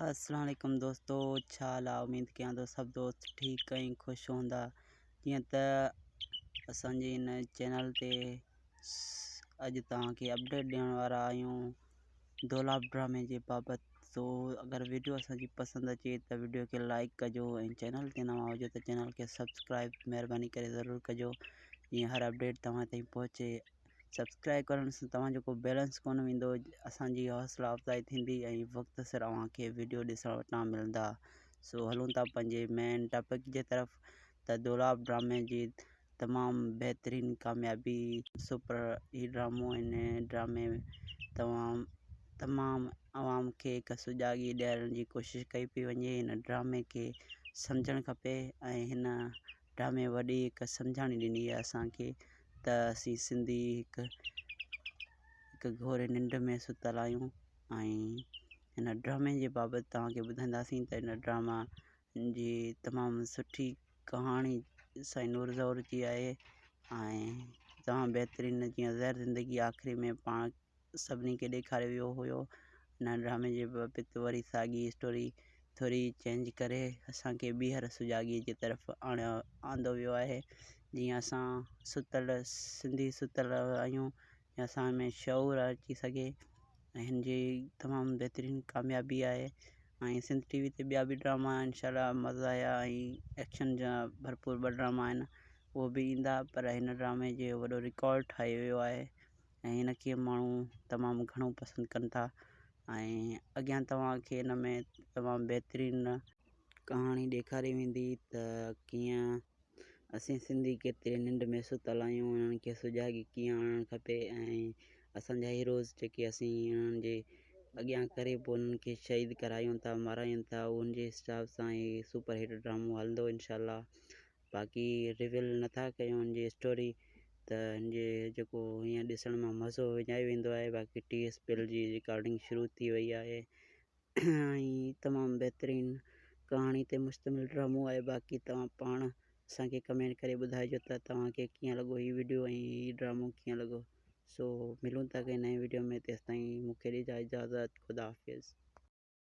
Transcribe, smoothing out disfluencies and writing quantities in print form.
اسلام عليڪم دوستو ڇا حال آ اميد ڪيان ٿو سڀ دوست ٺيڪ ۽ خوش هوندا جيئن ته اسان جي هن چينل تي اڄ توهان کي اپڊيٽ ڏيڻ وارا آهيون دولاب ڊرامي جي بابت سو اگر ويڊيو اسان جي پسند اچي ته ويڊيو کي لائڪ ڪجو ۽ چينل تي نوان هجو ته چينل کي سبسڪرائب مهرباني ڪري ضرور ڪجو جيئن هر اپڊيٽ توهان تائين پهچي سبسڪرائب ڪرڻ سان توهان جو ڪو بيلنس ڪونه ويندو اسان جي حوصلا افزائي ٿيندي ۽ وقت سر اوهان کي ويڊيو ڏسڻ وٽان ملندا سو هلون ٿا پنهنجي مين ٽاپڪ جي طرف ته دولاب ڊرامي جي تمام بهترين ڪاميابي سپر هي ڊرامو هن ڊرامي تمام تمام عوام کي هڪ سجاڳي ڏيارڻ جي ڪوشش ڪئي پئي وڃي هن ڊرامي کي سمجهڻ کپي ۽ هن ڊرامي وڏي هڪ سمجهاڻي ڏني آهي اسان کي ته اسين سنڌي هڪ هڪ گهوري ننڊ ۾ ستل آهيون ۽ هن ڊرامي جي بابت توهان کي ٻڌائينداسين ته هن ڊراما جي تمام سٺي ڪهاڻي سائين نور زئور جي آهي ۽ تمام بهترين جيئن زهر زندگي آخري ۾ پاڻ سڀني کي ڏيکاريو ويو هيو ان ڊرامي جي بابت وري ساڳي اسٽوري ٿوري چينج ڪري اسانکي ٻيهر سجاڳي جي طرف آڻيو آندو ويو آهي جيئن اسان ستل سنڌي ستل آهيون اسان ۾ شعور اچي سگهي ۽ هن جي تمام بهترين ڪاميابي آهي ۽ سنڌ ٽي وي تي ٻيا به ڊراما انشاء الله مزا آيا ۽ ايڪشن جا ڀرپور ٻه ڊراما آهن اهو به ايندا پر هن ڊرامي جو وڏو رڪارڊ ٺاهي ويو آهي ۽ هن کي ماڻهو تمام گهڻو پسند ڪن ٿا ۽ اڳيان توهان کي هن ۾ تمام بهترين ڪهاڻي ڏيکاري ويندي ته ڪيئن اسين سنڌي ڪيتري ننڊ ۾ ستل آهيون انهن کي سجاڳي ڪيئن آڻڻ کپي ۽ اسان جا هيروز جيڪي اسين انهن جي اڳيان ڪري پوء انهن کي شهيد ڪرايون ٿا مارايون ٿا ان جي حساب سان هي سپر هٽ ڊرامو هلندو انشاء الله باقي ريويل نٿا ڪيون ان جي اسٽوري ته ان جي جيڪو هيئن ڏسڻ مان مزو وڃائي ويندو آهي باقي ٽي ايس پيل جي رڪارڊنگ شروع ٿي وئي آهي ۽ تمام بهترين ڪهاڻي تي مشتمل ڊرامو آهي باقي توهان پاڻ اسانکي ڪمينٽ ڪري ٻڌائجو ته توهان کي ڪيئن لڳو هي وڊيو ۽ هي ڊرامو ڪيئن لڳو سو ملون ٿا ڪنهن نئين وڊيو ۾ تيستائين مونکي ڏجا اجازت خدا حافظ.